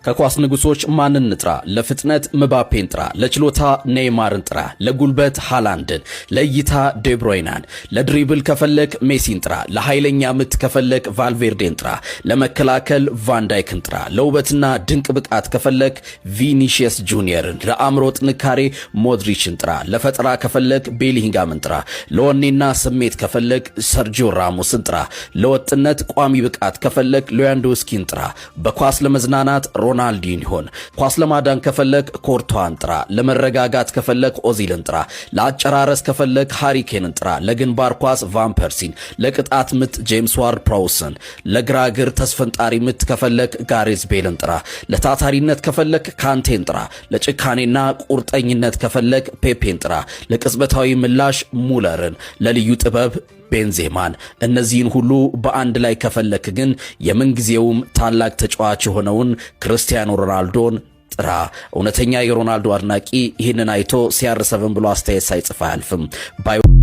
ከኳስ ንጉሶች ማንን እንጥራ? ለፍጥነት ምባፔን ጥራ፣ ለችሎታ ኔይማርን ጥራ፣ ለጉልበት ሃላንድን፣ ለእይታ ዴብሮይናን፣ ለ dribble ከፈለክ ሜሲን ጥራ፣ ለኃይለኛ ምት ከፈለክ ቫልቬርዴን ጥራ፣ ለመከላከል ቫንዳይክን ጥራ፣ ለውበትና ድንቅ ብቃት ከፈለክ ቪኒሺየስ ጁኒየርን፣ ለአእምሮ ጥንካሬ ሞድሪችን ጥራ፣ ለፈጠራ ከፈለክ ቤሊንጋምን ጥራ፣ ለወኔና ስሜት ከፈለክ ሰርጂዮ ራሞስን ጥራ፣ ለወጥነት ቋሚ ብቃት ከፈለክ ሌዋንዶስኪን ጥራ፣ በኳስ ለመዝናናት ሮናልዲንሆን፣ ኳስ ለማዳን ከፈለክ ኮርቷን ጥራ፣ ለመረጋጋት ከፈለክ ኦዚልን ጥራ፣ ለአጨራረስ ከፈለክ ሃሪ ኬንን ጥራ፣ ለግንባር ኳስ ቫን ፐርሲን፣ ለቅጣት ምት ጄምስ ዋርድ ፕራውስን፣ ለግራ እግር ተስፈንጣሪ ምት ከፈለክ ጋሬዝ ቤልን ጥራ፣ ለታታሪነት ከፈለክ ካንቴን ጥራ፣ ለጭካኔና ቁርጠኝነት ከፈለክ ፔፔን ጥራ፣ ለቅጽበታዊ ምላሽ ሙለርን፣ ለልዩ ጥበብ ቤንዜማን። እነዚህን ሁሉ በአንድ ላይ ከፈለክ ግን የምንጊዜውም ታላቅ ተጫዋች የሆነውን ክርስቲያኖ ሮናልዶን ጥራ። እውነተኛ የሮናልዶ አድናቂ ይህንን አይቶ CR7 ብሎ አስተያየት ሳይጽፍ አያልፍም። Bye.